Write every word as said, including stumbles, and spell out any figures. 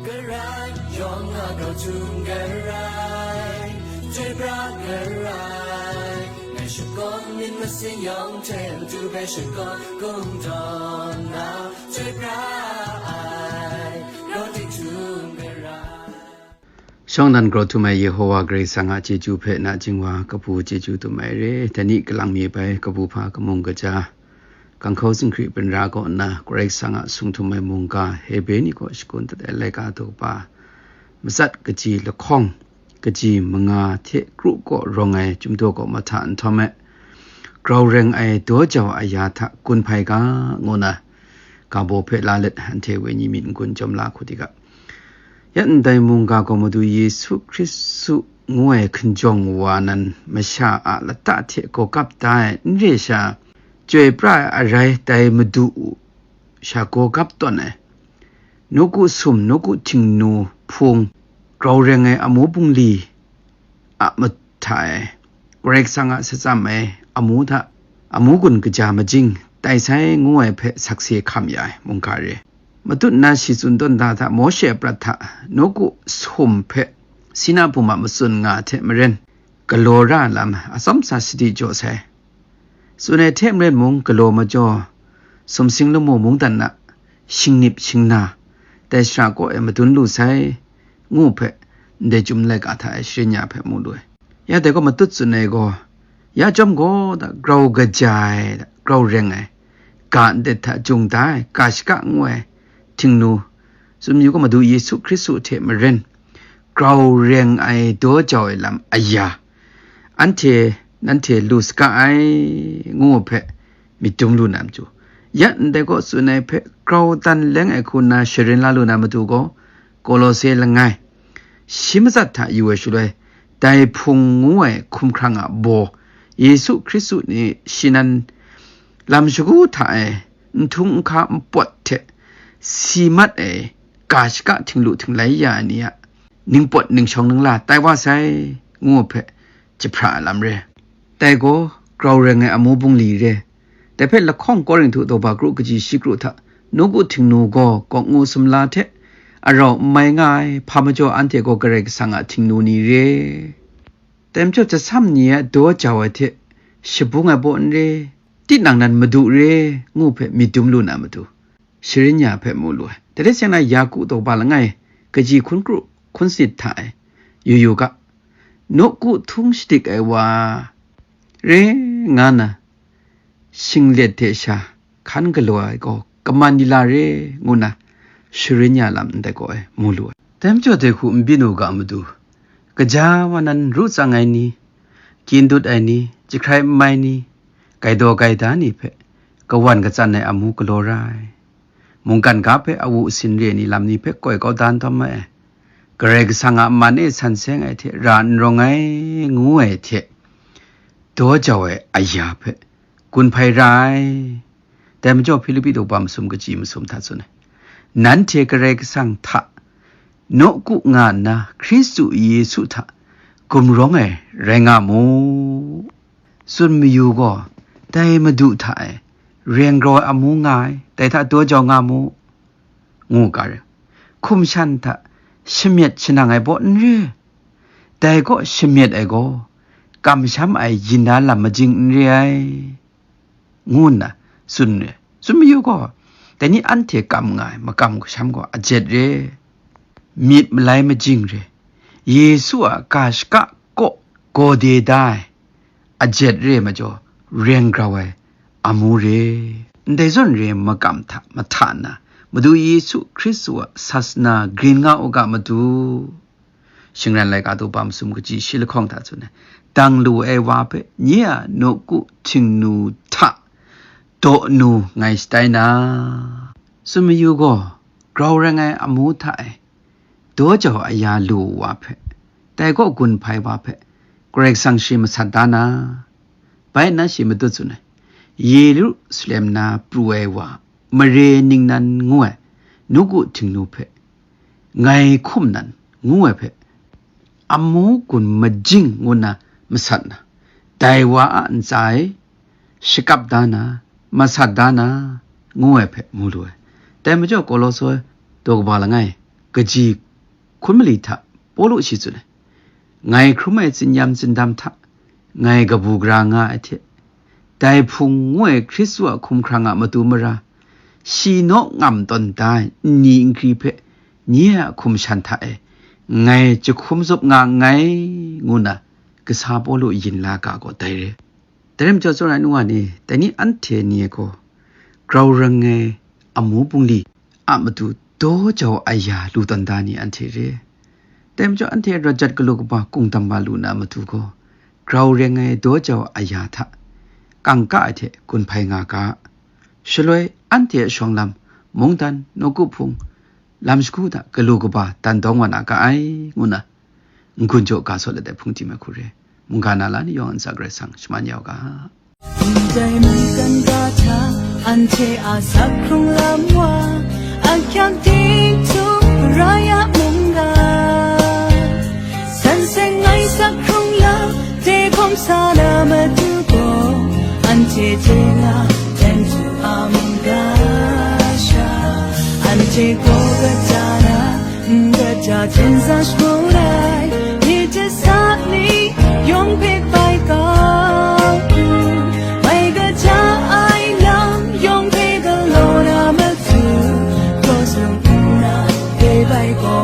Karai, yawng a grau htum karai, chyoi pra karai, ngai shakawn myit masin yawng hte matu hpe shakawn kungdawn na, chyoi pra ai, grau htum karai. Shawng dan grau htum ai Yehowa Karai Kasang a chyeju hpe nachying wa kabu chyeju dum ai re, dai ni kalang mi bai kabu hpa kamung kaja, Kang hkau zinghkri byin ra kaw nna, Karai Kasang a sung htum ai mungga Hebre ni kaw shakun dat ai laika daw kaba, matsat kaji lahkawng, kaji manga hte kru kaw rawng ai chyum daw kaw mahta nhtawm e, grau reng ai daw jau aya hta gun hpai ga, ngu na, ga baw hpe la let, anhte wenyi myit n-gun jawm la hku di ga. Ya ndai mungga gaw Madu Yesu Hkristu ngu ai hkinjawng wa nan masha a lata hte gaw gap da ai n re sha, chyoi pra ai arai dai Madu u sha gaw gap tawn ai, nawku sum, nawku htingnu hpung, grau reng ai amu bungli a mahta e, Karai Kasang a shatsam ai amu hta, amu gun kaja majing, tai sai ngu ai hpe sakse hkam ya ai mungga re. Matut na shi tsun tawn da hta, Mawshe a prat hta, nawku sum hpe Sina bum a matsun nga hte maren, galaw ra lam atsawm sa sadi jaw sai. Tsun ai hte maren mung, galaw majaw, sumsing lamu mungdan na, shingnip shingna, dai shara kaw e madun lu sai, ngu hpe, ndai chyum laika hta e sharin ya hpe mu lu ai. Ya dai gaw matut tsun ai gaw, ya chyawm gaw da grau kaja ai, grau reng ai, ga ndet hta jung da ai, ga shaka ngu ai, htingnu, tsun yu gaw Madu Yesu Hkristu hte maren, grau reng ai daw jau ai lam aya, anhte, nanhte lu saga ai, ngu hpe myit dum lu na matu. Ya ndai gaw tsun ai hpe grau dan leng ai hku nna sharin la lu na matu gaw, Kolose langai, shi matsat hta yu ai shaloi, dai hpung ngu ai hkumhkrang a baw, Yesu Hkristu ni shi nan lam shagu hta e, n htung n hka npawt hte si mat ai, ga shaka htinglu htinglai ya ai ni a ningpawt ningshawng ningla tai wa sai, ngu hpe jahpra ai lam re. Dai gaw grau reng ai amu bungli re. Dai hpe lahkawng Korinhtu daw ba kru kaji shi kru hta, nawku htingnu gaw kawk ngu sumla hte arau n mai nga ai, hpa majaw anhte gaw Karai Kasang a htingnu ni re. Dai majaw, jasam ni a daw jau ai hte shabung ai baw n re, tinang nan madu re, ngu hpe myit dum lu na matu, sharin ya hpe mu lu ai. Dai rai seng na, Yaku daw ba langai, kaji hkun kru hkun sanit hta e, yu yu ga, nawku htung shadik ai wa re nga na, shinglet hte sha hkan galaw ai gaw kaman ni la re, ngu na, sharin ya lam ndai gaw e mu lu ai. Dai majaw dai hku n byin u ga matu, kaja wa nan ru tsang ai ni, kyin dut ai ni, jahkrai n mai ni, gaidaw gaida ni hpe kawan katsan ai amu galaw ra ai. Mungkan ga hpe awu asin re ai ni lam ni hpe koi kau da nhtawm ma ai. Karai Kasang a man e san seng ai hte ra n rawng ai, ngu ai hte, daw jau ai aya hpe gun hpai ra ai. Dai majaw Hpilipi daw ba masum kaji masum hta tsun ai, nanhte Karai Kasang hta nawku nga nna Hkristu Yesu hta gumrawng ai rai nga mu. Tsun mayu gaw, dai Madu hta e reng grau ai amu nga ai, dai hta daw jau nga mu, ngu ga re. Hkum shan hta shamyet shanang ai baw n re, dai kaw shamyet ai gaw, kamsham ai yin na lam majing n re ai, ngu nna tsun re. Tsun mayu gaw, dai ni anhte kam nga ai makam kasham gaw ajet re, myit malai majing re, Yesu a ga shaka kaw gaw de da ai, ajet re majaw, reng grau ai amu re. Ndai zawn re makam hta mahta nna, Madu Yesu Hkristu a sasana grin nga u ga matu. Shingran laika daw ba masum kaji shi lahkawng hta tsun ai, dang lu ai wa hpe nye a nawku htingnu hta daw nu ngai shatai na, tsun mayu gaw, grau reng ai amu hta e daw jau aya lu wa hpe, dai kaw gun hpai wa hpe, Karai Kasang shi masat da na, bai nna shi matut tsun ai, Yerusalem na pru ai wa, mare ningnan ngu ai, nawku htingnu hpe, ngai hkum nan ngu ai hpe, amu gun majing ngu nna masat na, dai wa a ntsa e shakap da na, masat da na, ngu ai hpe mu lu ai. Dai majaw Kolose daw kaba langai, kaji hkun mali hta Pawlu shi tsun ai, ngai hkrum ai tsinyam tsindam hta ngai kabu gara nga ai hte, dai Hpung ngu ai Hkristu a hkumhkrang a matu mara, shi naw ngam tawn da ai nni nkri hpe nye a hkum shan hta e ngai jahkum zup nga nngai, ngu na kasa Pawlu yin la ga gaw dai re. Dai rai majaw, tsawra ai nu wa ni, dai ni anhte ni e gaw grau reng ai amu bungli a matu daw jau aya lu tawn da ni anhte re. Dai majaw, anhte rawt jat galaw kaba kungdam wa lu na matu gaw, grau reng ai daw jau aya hta kangka ai hte gun hpai nga ga. Shaloi anhte a shawng lam, mungdan, nawku hpung, lam shagu hta galaw kaba dan dawng wa na ga ai, ngu na n-gun jaw ga sawt let ai hpung tim ai hku re. Mungga na la ni yawng ntsa Karai Kasang shaman yau ga. Ndai mungkan ga hta anhte a sak hkrung lam wa, a hkyang ting htum rai a mungga. San seng ai sak hkrung lam de hkawm sa na matu gaw, anhte hte na dan tu a mungga sha. Anhte gaw kata na, n kata hten sa shagun ai, ni hte sa ni yawng hpe bai kau, bai kata ai lam yawng hpe galaw na matu, hkaw zung nna, dai bai gaw